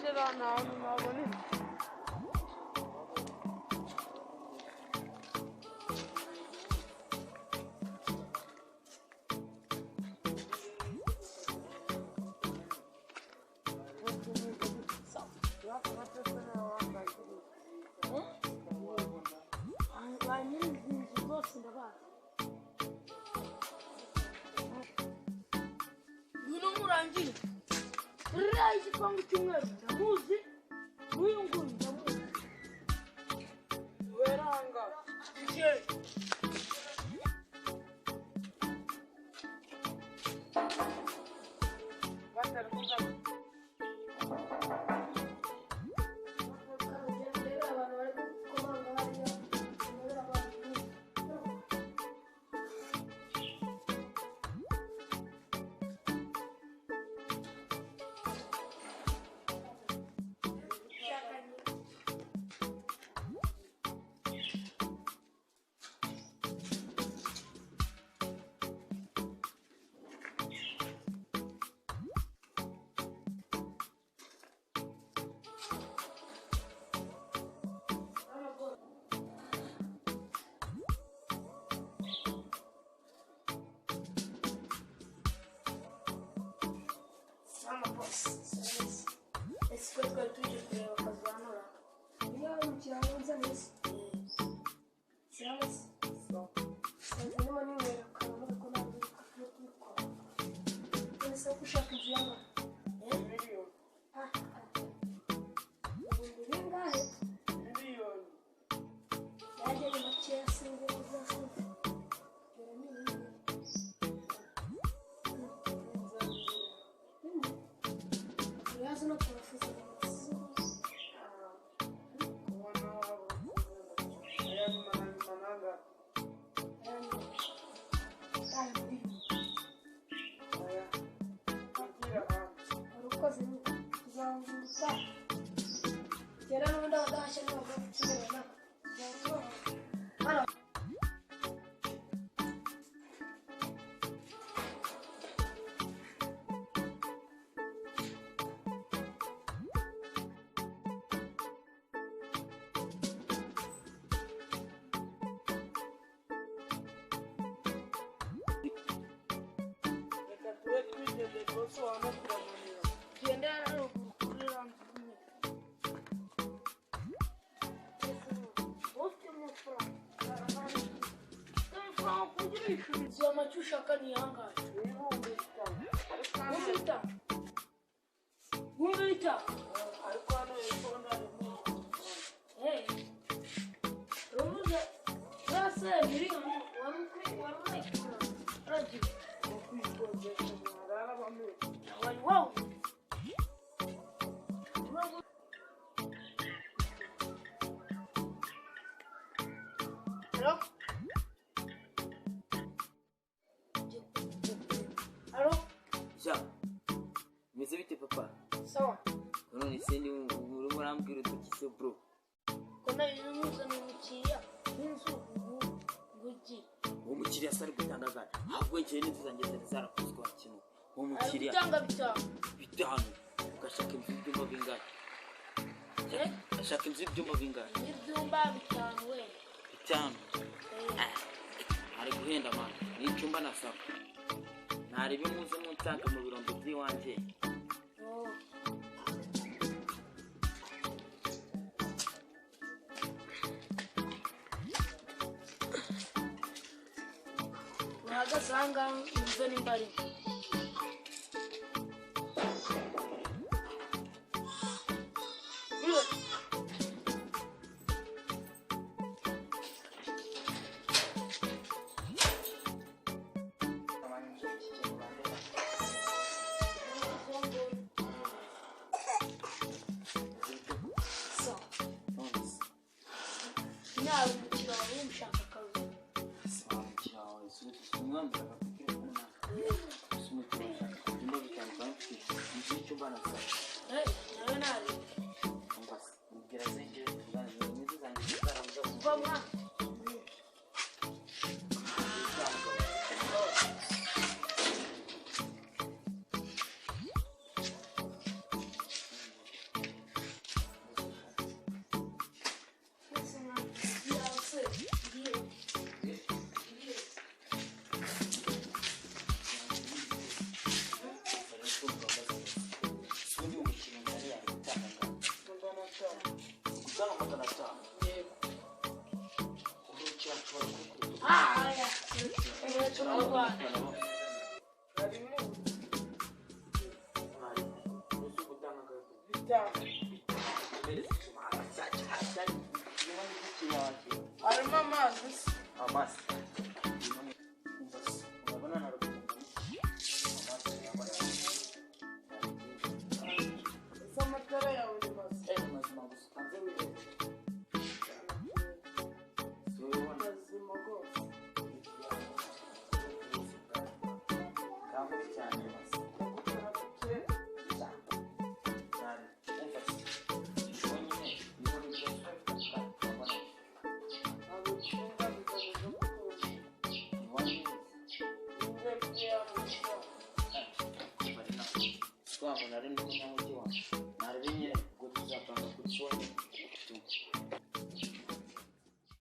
Tugende nta hantu nabona inzu. Ba nyiri inzu bose ndabazi. Ngwino nkurangire. Ririya igipangu cy'umweru ndamuzi, n'uyu nguyu ndamuzi. Weranga. Ije. Batari kuza. Abantu bari gukomanga hariya, ndabona abantu. Mama boss, serivisi. Ese ko twari tuje kureba akazu hano ra? Niba umukiriya wanza neza. Serivisi. Nsanze ndimo ninywera akantu ariko ntabwo uri kubikora. None se ko ushaka inzu y'abantu? Miliyoni. Ah, ah. Ibihumbi bingahe? Miliyoni. Nanjye ni makeya sinzi uzasubira. Dore ni iyi. Uraza no kubafuza Kubona wabo. Aya ni mananga. Aya. Agira hanze. Urukoze tuzahunguka kera n'ubundi abadahashya n'abagore tumerana hano. Reka tube twigeze rwose wano turamunira. Tugende haruguru kuri iriya nzu imwe. Ufite amafaranga. Ufite amafaranga kugira uyishyura inzu ya make ushaka ni iyangahe? 5,000. Ibihumbi bitanu. Ibihumbi bitanu. Ariko hano hepfo ndarimo. Hey. Urubuze urase miliyoni wari ukwiye wari urayikura. Uragira. Kwikodesha mwarara bamwe. Wari wawe. Hello? Hello? Jean, bimeze bite papa? Sawa. None se ni urimo urambwira utuki se bro? Ko nari nkuzaniye umukiriya w'inzu ngugi. Uwo mukiriya se ari gutangaza ahubwo njyewe n'inzu zanjye zari zarakozwe wa kintu. Uwo Ari mukiriya gutanga bitanu. 5 ugashaka inzu y'ibyumba bingahe? Eh? Ashaka inzu y'ibyumba bingahe? N'ibyumba bitanu wenda. 5. Eh, Ari guhenda mwana. Ni icyumba nasaba. Narebe muze munsange mu birombe by'iwanjye. oh. Uhagaze aha ngaha wumve nimba ari byo. Yewe. Sawa. None se Nawe umukiriya wawe umushaka akazu. se wa mukiriya wawe si umwambura kuri telefone nawe. Si umukiriya ushaka ibyumba 5 kandi mfite inzu y'icyumba nasaba. Eh, nawe narebe. Umva se, mubwira zinjire tuvugane n'inzu zanjye zarabuze. Kuva mwana. Ah, oya. Turarwana. Harimo bitanu. Harimo amazi se. Amazi. Urabona na ruguru. Ese amatara yawe ni mazima? Mazima rwose. Ndagukora duke. Ntabwo nshinga bigamije gukunda. Imwe yawe.